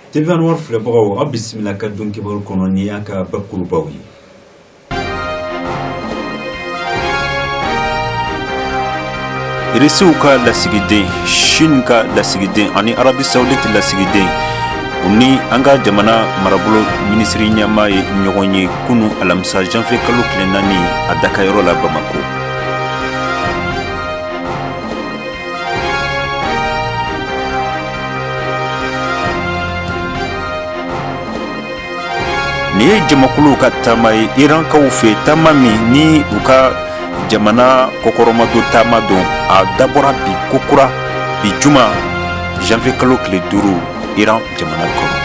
TV Anwar filɛbagaw, aw bisimila ka don kibaru kɔnɔ ni y'a ka bakurubaw ye. Irisiw ka lasigiden, Chine ka lasigiden ani Arabie Saoudite lasigiden, u ni an ka jamana marabolo minisiri ɲɛmaa ye ɲɔgɔn ye kunu alamisa janvier kalo tile 4 a dakayɔrɔ la Bamako. Nin ye jamakuluw ka taama ye Irankaw fɛ, taama min ni u ka jamana kɔkɔrɔmadon taama don, a dabɔra bi kokura, bi juma janvier kalo tile 5, Iran jamana kɔnɔ.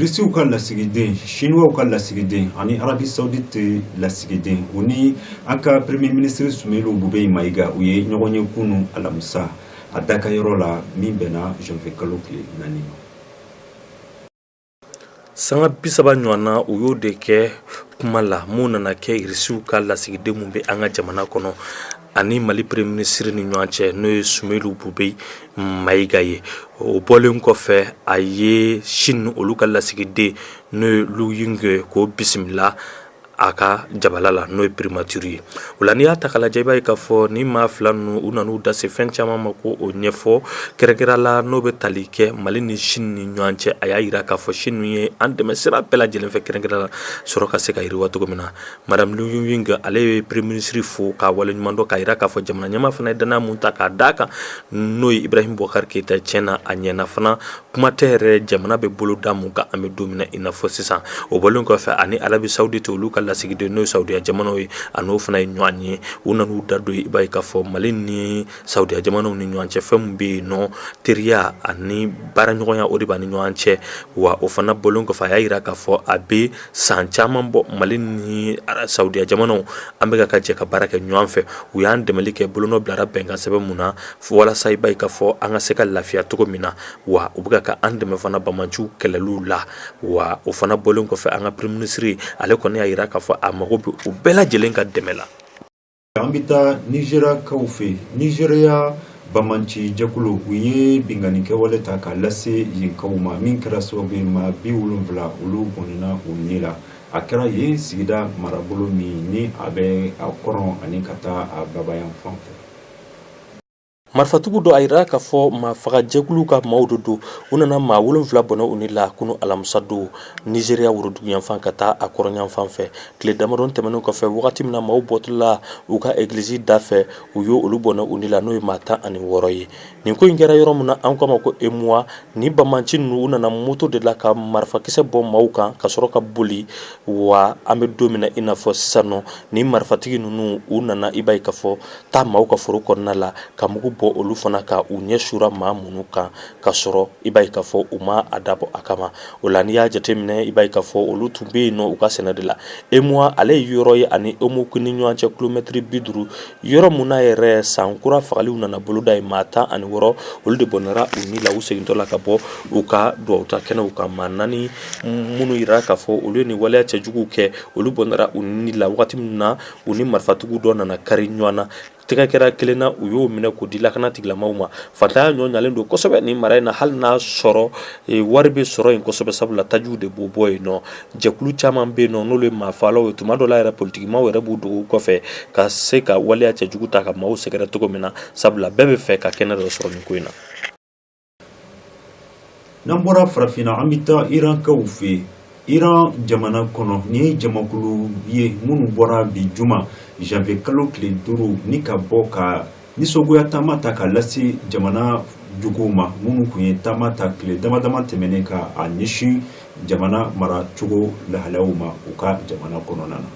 Irisiw ka lasigiden, Chinois ka lasigiden ani Arabie Saoudite lasigiden, u ni an ka premier ministre Soumeylou Boubèye Maïga, u ye ɲɔgɔn ye kunu alamisa a dakayɔrɔ la min bɛnna janvier kalo tile 4 ma. Sanga 30 ɲɔgɔn na, u y'o de kɛ kuma la mun nana kɛ Irisiw ka lasigiden mun bɛ an ka jamana kɔnɔ ani Mali premier ministre ni ɲɔgɔn cɛ, n'o ye Soumeylou Boubèye Maïga ye. O bɔlen kɔfɛ, a ye Chine olu ka lasigiden, n'o ye Liu Ying, k'o bisimila a ka jabala la, n'o ye primature ye. O la, n'i y'a ta k'a lajɛ, i b'a ye k'a fɔ ni maa fila ninnu, u nan'u da se fɛn caman ma ko o ɲɛfɔ, kɛrɛnkɛrɛn la n'o bɛ tali kɛ Mali ni Chine ni ɲɔgɔn cɛ. A y'a jira k'a fɔ Chine ye an dɛmɛ sira bɛɛ lajɛlen fɛ, kɛrɛnkɛrɛn la sɔrɔ ka se ka yiriwa cogo min na. Madame Liu Ying, ale ye premier ministre fo k'a waleɲuman dɔn, k'a jira k'a fɔ jamana ɲɛmaa fana ye danaya mun ta k'a d'a kan, n'o ye Ibrahim Boubacar Keita, tiɲɛ na a ɲɛna fana. Kuma tɛ yɛrɛ, jamana bɛ boloda mun kan an bɛ don min na i n'a fɔ sisan. O bɔlen kɔfɛ, ani Arabie Saoudite olu ka lasigiden, n'o ye Saudiya jamanaw ye, a n'o fana ye ɲɔgɔn ye. U nan'u da don, i b'a ye k'a fɔ Mali ni Saudiya jamanaw ni ɲɔgɔn cɛ, fɛn min bɛ yen nɔ, teriya ani baaraɲɔgɔnya, o de b'a ni ɲɔgɔn cɛ. Wa o fana bɔlen kɔfɛ, a y'a jira k'a fɔ a bɛ san caman bɔ, Mali ni Saudiya jamanaw, an bɛ ka jɛ ka baara kɛ ɲɔgɔn fɛ. U y'an dɛmɛli kɛ, bolonɔ bilara bɛnkan sɛbɛn mun na walasa i b'a ye k'a fɔ an ka se ka lafiya cogo min na. Wa u bɛ ka an dɛmɛ fana banbaanciw kɛlɛliw la. Wa o fana bɔlen kɔfɛ, an ka premier ministre, ale kɔni y'a jira k'a fɔ a mago bɛ u bɛɛ lajɛlen ka dɛmɛ la. An bɛ taa Nizeriyakaw fɛ. Nizeriya banbaanci jɛkulu, u ye binkanni kɛwale ta k'a lase yenkaw ma, min kɛra sababu ye maa 70 olu bɔnɛna u ni la. A kɛra yen sigida marabolo min ni a bɛ a kɔrɔn ani ka taa a babayan fan fɛ. Marifatigiw dɔ, a yira k'a fɔ maafagajɛkulu ka maaw de don, u nana maa 7 bɔnɛ u ni la kunu alamisa don, Nizeriya woroduguyanfan ka taa a kɔrɔnyanfan fɛ. Tile damadɔ tɛmɛnen kɔfɛ, wagati min na maaw bɔtɔla u ka egilizi da fɛ, u ye olu bɔnɛ u ni la, n'o ye maa 16 ye. Nin ko in kɛra yɔrɔ min na, an k'a ma ko Emuwa. Ni banbaanci ninnu, u nana moto de la ka marifakisɛ bɔ maaw kan ka sɔrɔ ka boli. Wa an bɛ don min na i n'a fɔ sisan nɔ, ni marifatigi ninnu, u nana, i b'a ye k'a fɔ taa maaw ka foro kɔnɔna la ka mugu bɔ olu fana ka u ɲɛ sura maa minnu kan, ka sɔrɔ i b'a ye k'a fɔ u ma a dabɔ a kama. O la, n'i y'a jateminɛ, i b'a ye k'a fɔ olu tun bɛ yen nɔ u ka sɛnɛ de la. Emuwa, ale ye yɔrɔ ye ani Omoku ni ɲɔgɔn cɛ kilomɛtiri 50, yɔrɔ mun na yɛrɛ san kura fagaliw nana boloda ye. Maa 16, olu de bɔnɛra u ni la u segintɔ la ka bɔ u ka dugawuta kɛnɛw kan. Maa 4 minnu yira k'a fɔ olu ye nin waleya cɛjuguw kɛ, olu bɔnɛra u ni la wagati min na u ni marifatigiw dɔ nana kari ɲɔgɔn na, tɛgɛ kɛra kelen na, u y'o minɛ k'o di lakana tigilamaw ma. Fantanya ɲɔ ɲalen don kosɛbɛ nin mara in na, hali n'a sɔrɔ wari bɛ sɔrɔ yen kosɛbɛ, sabula tajiw de b'o bɔ yen nɔ. Jɛkulu caman bɛ yen nɔ, n'olu ye maafalaw ye. Tuma dɔ la yɛrɛ, politikimaw yɛrɛ b'u dogo kɔfɛ ka se ka waleya cɛjugu ta ka maaw sɛgɛrɛ cogo min na, sabula bɛɛ bɛ fɛ ka kɛnɛ dɔ sɔrɔ nin ko in na. N'an bɔra farafinna, an bɛ taa Irankaw fɛ yen. Iran jamana kɔnɔ, nin ye jamakulu ye minnu bɔra bi juma janvier kalo tile 5 ni ka bɔ ka nisɔngoya taama ta ka lase jamana juguw ma, minnu tun ye taama ta tile dama dama tɛmɛnen ka a ɲɛsin jamana maracogo lahalayaw ma u ka jamana kɔnɔna na.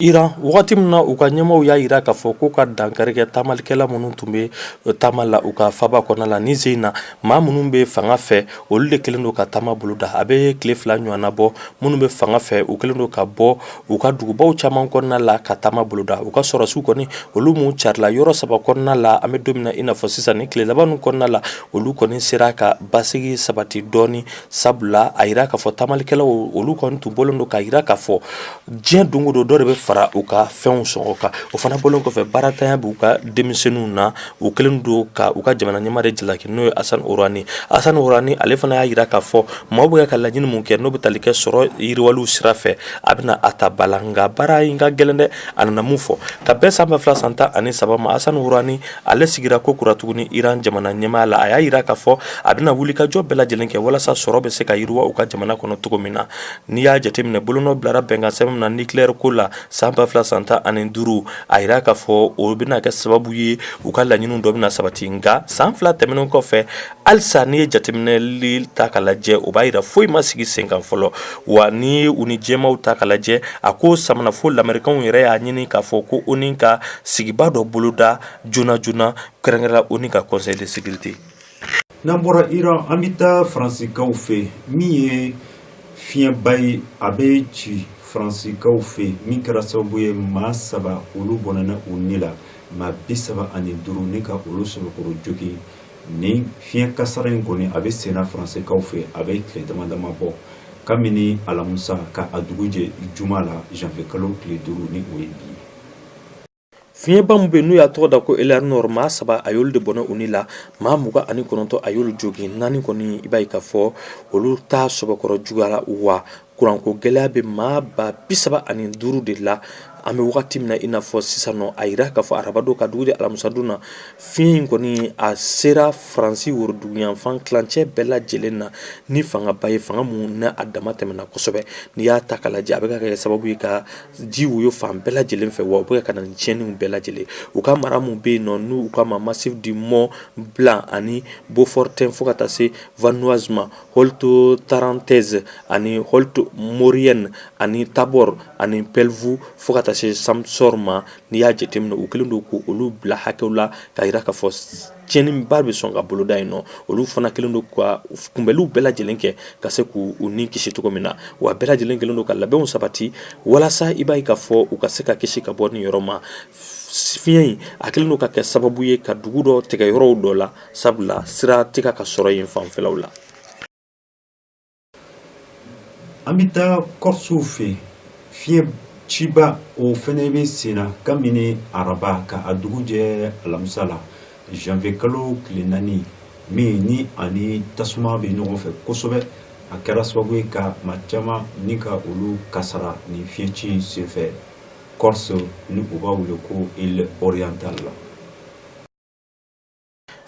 Iran, wagati min na u ka ɲɛmaaw y'a jira k'a fɔ k'u ka dankari kɛ taamalikɛla minnu tun bɛ taama la u ka faba kɔnɔna la, ni sen in na maa minnu bɛ fanga fɛ, olu de kɛlen don ka taama boloda. A bɛ tile 2 ɲɔgɔnna bɔ, minnu bɛ fanga fɛ, u kɛlen don ka bɔ u ka dugubaw caman kɔnɔna la ka taama boloda. U ka sɔrɔdasiw kɔni, olu minnu carila yɔrɔ saba kɔnɔna la, an bɛ don min na i n'a fɔ sisan, ni tile laban kɔnɔna la, olu kɔni sera ka basigi sabati dɔɔni, sabula a jira k'a fɔ taamalikɛlaw olu kɔni tun bɔlen don k'a jira k'a fɔ diɲɛ don o don, dɔ de bɛ fara u ka fɛnw sɔngɔ kan. O fana bɔlen kɔfɛ, baaratanya b'u ka denmisɛnninw na. U kɛlen don ka u ka jamana ɲɛmaa de jalaki, n'o ye Hassan Rouhani. Hassan Rouhani, ale fana y'a jira k'a fɔ maaw bɛ ka laɲini mun kɛ, n'o bɛ tali kɛ sɔrɔ yiriwaliw sira fɛ, a bɛna a ta ba la, nka baara in ka gɛlɛn dɛ. A nana mun fɔ ka bɛn san 2013 ma, Hassan Rouhani, ale sigira ko kura tuguni Iran jamana ɲɛmaa la. A y'a jira k'a fɔ a bɛna wulikajɔ bɛɛ lajɛlen kɛ walasa sɔrɔ bɛ se ka yiriwa u ka jamana kɔnɔ cogo min na. N'i y'a jateminɛ, bolonɔ bilara bɛnkan sɛbɛn min na nucléaire ko la san 2015, a jira k'a fɔ o bɛna kɛ sababu ye u ka laɲiniw dɔ bɛna sabati. Nka san 2 tɛmɛnen kɔfɛ, halisa n'i ye jateminɛli ta ka lajɛ, o b'a jira foyi ma sigi sen kan fɔlɔ. Wa ni u ni jɛmaw ta ka lajɛ, a ko samana fo lamɛrikaw yɛrɛ y'a ɲini k'a fɔ ko ONU ka sigiba dɔ boloda joona joona, kɛrɛnkɛrɛn ONU ka conseil de sécurité. N'an bɔra Iran, an bɛ taa Faransikaw fɛ. Min ye fiɲɛba ye, a bɛ ci Faransikaw fɛ, min kɛra sababu ye maa saba olu bɔnɛna u ni la, maa 35 ni ka olu sɛbɛkɔrɔ jogin. Nin fiɲɛ kasara in kɔni, a bɛ senna Faransikaw fɛ, a bɛ tile dama dama bɔ, kabini alamusa ka a dugu jɛ juma la, janvier kalo tile 5, ni o ye bi ye. Fiɲɛba min bɛ yen n'u y'a tɔgɔ da ko Eleanor, maa saba a y'olu de bɔnɛ u ni la, maa 29 a y'olu jogin, naani kɔni i b'a ye k'a fɔ olu ta sɛbɛkɔrɔ juguyara. Wa kuranko gɛlɛya bɛ maa 35,000 de la an bɛ wagati min na i n'a fɔ sisan nɔ. A jira k'a fɔ arabadon ka dugu jɛ alamisadon na, fiɲɛ in kɔni a sera Faransi woroduguyanfan tilancɛ bɛɛ lajɛlen na ni fangaba ye, fanga mun na a dama tɛmɛna kosɛbɛ. N'i y'a ta k'a lajɛ, a bɛ ka kɛ sababu ye ka ji woyo fan bɛɛ lajɛlen fɛ, wa u bɛ ka na ni tiɲɛniw bɛɛ lajɛlen. U ka mara mun bɛ yen nɔ, n'u ka ma Massif du Mont Blanc ani Beaufortain fo ka taa se Vanoise ma, Haute-Tarentaise ani Haute-Maurienne ani Tabor ani Pelvoux fo ka taa se Champsaur ma, n'i y'a jateminɛ, u kɛlen don k'olu bila hakɛw la k'a jira k'a fɔ tiɲɛniba bɛ sɔn ka boloda yen nɔ. Olu fana kɛlen don ka kunbɛnliw bɛɛ lajɛlen kɛ ka se k'u ni kisi cogo min na. Wa bɛɛ lajɛlen kɛlen don ka labɛnw sabati walasa i b'a ye k'a fɔ u ka se ka kisi ka bɔ nin yɔrɔ ma. Fiɲɛ in a kɛlen don ka kɛ sababu ye ka dugu dɔ tigɛ yɔrɔw dɔ la, sabula sira tɛ ka sɔrɔ yen fanfɛlaw la. An bɛ taa Kɔrisiw fɛ. Fiɲɛ ciba o fɛnɛ bɛ sen na kabini araba ka a dugu jɛ alamisa la, janvier kalo tile 4, min ni ani tasuma bɛ ɲɔgɔn fɛ kosɛbɛ. A kɛra sababu ye ka maa caman ni ka olu kasara nin fiɲɛci in senfɛ Corse, ni u b'a wele ko île orientale la.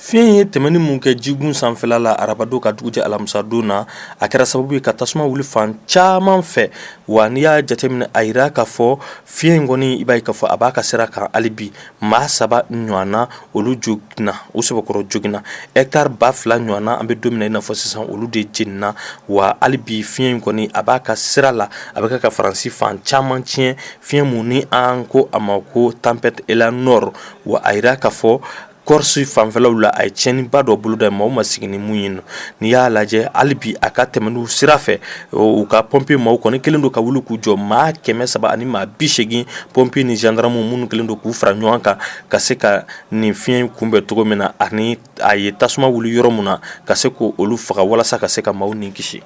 Fiɲɛ ye tɛmɛni mun kɛ jigun sanfɛla la arabadon ka dugujɛ alamisadon na, a kɛra sababu ye ka tasuma wuli fan caman fɛ. Wa n'i y'a jateminɛ, a yira k'a fɔ fiɲɛ in kɔni, i b'a ye k'a fɔ a b'a ka sira kan hali bi. Maa saba ɲɔgɔnna olu joginna, u sɛbɛkɔrɔ joginna, hectare 2000 ɲɔgɔnna, an bɛ don min na i n'a fɔ sisan, olu de jenina. Wa hali bi fiɲɛ in kɔni a b'a ka sira la, a bɛ ka Faransi fan caman tiɲɛ. Fiɲɛ mun ni an ko a ma ko tempête Eleanor, wa a yira k'a fɔ Corse fanfɛlaw la, a ye tiɲɛniba dɔ boloda, maaw ma sigi ni mun ye. N'i y'a lajɛ, hali bi a ka tɛmɛniw sira fɛ, u ka pompier maaw kɔni kɛlen don ka wuli k'u jɔ, maa 380, pompier ni gendarme minnu kɛlen don k'u fara ɲɔgɔn kan ka se ka nin fiɲɛ kunbɛn cogo min na, ani a ye tasuma wuli yɔrɔ min na, ka se k'olu faga walasa ka se ka maaw ni kisi.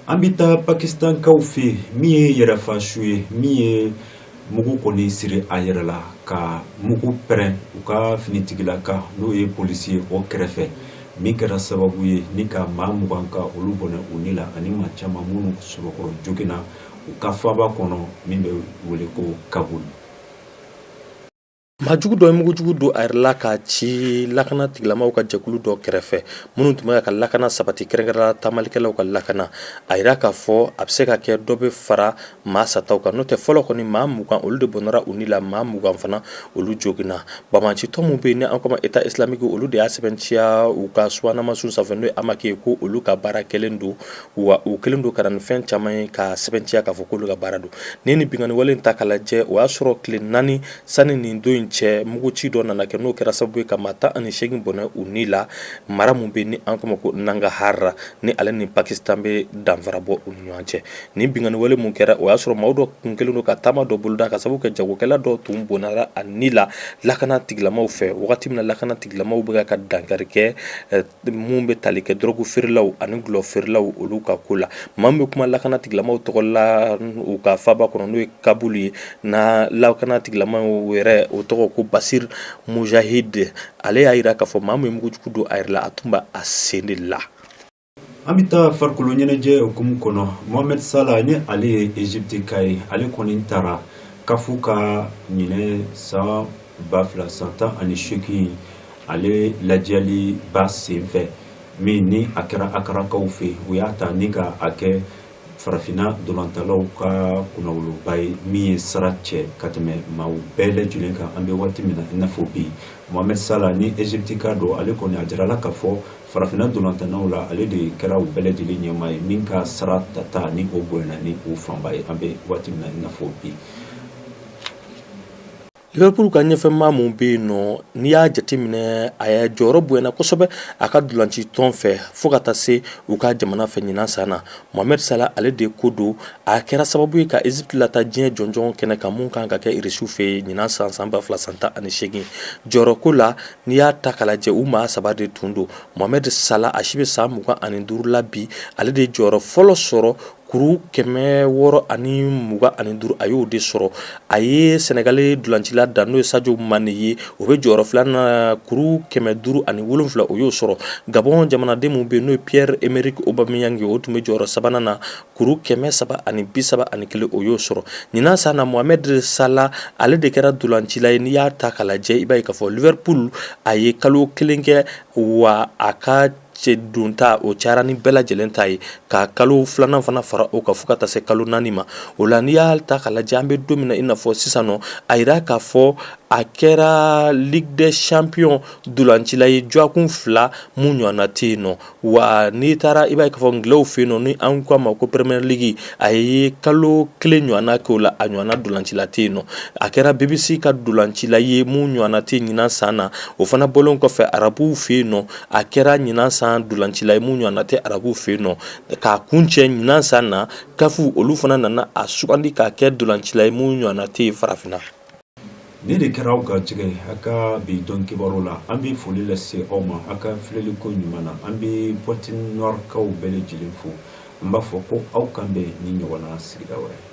An bɛ taa Pakistankaw fɛ yen. Min ye yɛrɛfasu ye, min ye mugu kɔni siri a yɛrɛ la ka mugu pɛrɛn u ka finitigilaka, n'o ye polisi ye, o kɛrɛfɛ, min kɛra sababu ye ni ka maa 20 ka olu bɔnɛ u ni la, ani maa caman minnu sɛbɛkɔrɔ joginna u ka faaba kɔnɔ, min bɛ wele ko Kabul. Maajugu dɔ ye mugujugu don a yɛrɛ la k'a ci lakana tigilamaw ka jɛkulu dɔ kɛrɛfɛ minnu tun bɛ ka lakana sabati, kɛrɛnkɛrɛn taamalikɛlaw ka lakana. A jira k'a fɔ a bɛ se ka kɛ dɔ bɛ fara maa sataw kan, n'o tɛ fɔlɔ kɔni maa 20 olu de bɔnɛra u ni la, maa 20 fana olu joginna. Banbaancitɔn min bɛ yen ni an k'a ma État islamique, olu de y'a sɛbɛntiya u ka subahana sanfɛ, n'o ye Amak ye, ko olu ka baara kɛlen don, wa u kɛlen don ka na ni fɛn caman ye ka sɛbɛntiya k'a fɔ k'olu ka baara don. Ni nin binkanni wale in ta k'a lajɛ, o y'a sɔrɔ tile 4 sani nin don in cɛ, muguci dɔ nana kɛ, n'o kɛra sababu ye ka maa 18 bɔnɛ u ni la mara min bɛ ni an k'a ma ko Nangarhar, ni ale ni Pakistan bɛ danfara bɔ u ni ɲɔgɔn cɛ. Nin binkanni wale mun kɛra, o y'a sɔrɔ maaw dɔ tun kɛlen don ka taama dɔ boloda ka sababu kɛ jagokɛla dɔ tun bɔnɛra a ni la lakana tigilamaw fɛ, wagati min na lakana tigilamaw bɛ ka dankari kɛ mun bɛ tali kɛ dɔrɔgu feerelaw ani gulɔ feerelaw olu ka ko la. Maa min bɛ kuma lakana tigilamaw tɔgɔ la u ka faba kɔnɔ, n'o ye Kabul ye, na lakana tigilamaw yɛrɛ, o tɔgɔ ko Basir Mujahid, ale y'a jira k'a fɔ maa min ye mugujugu don a yɛrɛ la, a tun b'a a sen de la. An bɛ taa farikolo ɲɛnajɛ hukumu kɔnɔ. Mohamed Salah, ni ale ye Egypte ka ye, ale kɔni taara CAF ka ɲinɛ san 2018 ale lajɛli ba senfɛ min ni a kɛra Akarakaw fɛ, u y'a ta ni ka a kɛ farafinna dolantalaw ka kunnawoloba ye min ye sara cɛ ka tɛmɛ maaw bɛɛ lajɛlen kan. An bɛ waati min na i n'a fɔ bi, Mohamed Salah ni Egypte ka don, ale kɔni a jirala k'a fɔ farafinna dolantanaw la, ale de kɛra u bɛɛ lajɛlen ɲɛmaa ye min ka sara tata ni o bonyana ni o fanba ye, an bɛ waati min na i n'a fɔ bi. Liverpool ka ɲɛfɛmaa mun bɛ yen nɔ, n'i y'a jateminɛ, a ye jɔyɔrɔ bonyana kosɛbɛ a ka dulanci tɔn fɛ fo ka taa se u ka jamana fɛ ɲinan san na, Mohamed Salah, ale de ko don. A kɛra sababu ye ka Egypte lataa diɲɛ jɔnjɔn kɛnɛ kan mun kan ka kɛ Irisiw fɛ ɲinan san, san 2018. Jɔyɔrɔko la, n'i y'a ta k'a lajɛ, u maa saba de tun don. Mohamed Salah, a si bɛ san 25 la bi, ale de ye jɔyɔrɔ fɔlɔ sɔrɔ, kuru 625, a y'o de sɔrɔ. A ye Sɛnɛgali dulancila dan, n'o ye Sadio Mane ye, o bɛ jɔyɔrɔ filanan, kuru 507, o y'o sɔrɔ. Gabon jamanaden min bɛ yen, n'o ye Pierre Emerick Aubameyang ye, o tun bɛ jɔyɔrɔ sabanan na, kuru 331, o y'o sɔrɔ. Ɲinan san na, Mohamed Salah, ale de kɛra dulancila ye. N'i y'a ta k'a lajɛ, i b'a ye k'a fɔ Liverpool, a ye kalo kelen kɛ, wa a ka cɛ donta o cayara ni bɛɛ lajɛlen ta ye, ka kalo filanan fana fara o kan fo ka taa se kalo 4 ma. O la, n'i y'a ta k'a lajɛ, an bɛ don min na i n'a fɔ sisan nɔ, a yira k'a fɔ a kɛra Ligue des champions dulancila ye dɔgɔkun 2 mun ɲɔgɔnna tɛ yen nɔ. Wa n'i taara, i b'a ye k'a fɔ Angilɛw fɛ yen nɔ, ni an ko a ma ko Premier League, a ye kalo kelen ɲɔgɔnna kɛ o la, a ɲɔgɔnna dulancila tɛ yen nɔ. A kɛra BBC ka dulancila ye mun ɲɔgɔnna tɛ ɲinan san na. O fana bɔlen kɔfɛ, arabuw fɛ yen nɔ, a kɛra ɲinan san dulancila ye mun ɲɔgɔnna tɛ arabuw fɛ yen nɔ. K'a kuncɛ ɲinan san na, CAF, olu fana nana a sugandi k'a kɛ dulancila ye mun ɲɔgɔnna tɛ yen farafinna. Nin de kɛra aw garijɛgɛ ye a ka bi dɔn kibaru la. An bɛ foli lase aw ma aw ka filɛliko ɲuman na. An bɛ Pointe Noire kaw bɛɛ lajɛlen fo. An b'a fɔ ko aw kan bɛn ni ɲɔgɔnna sigida wɛrɛ.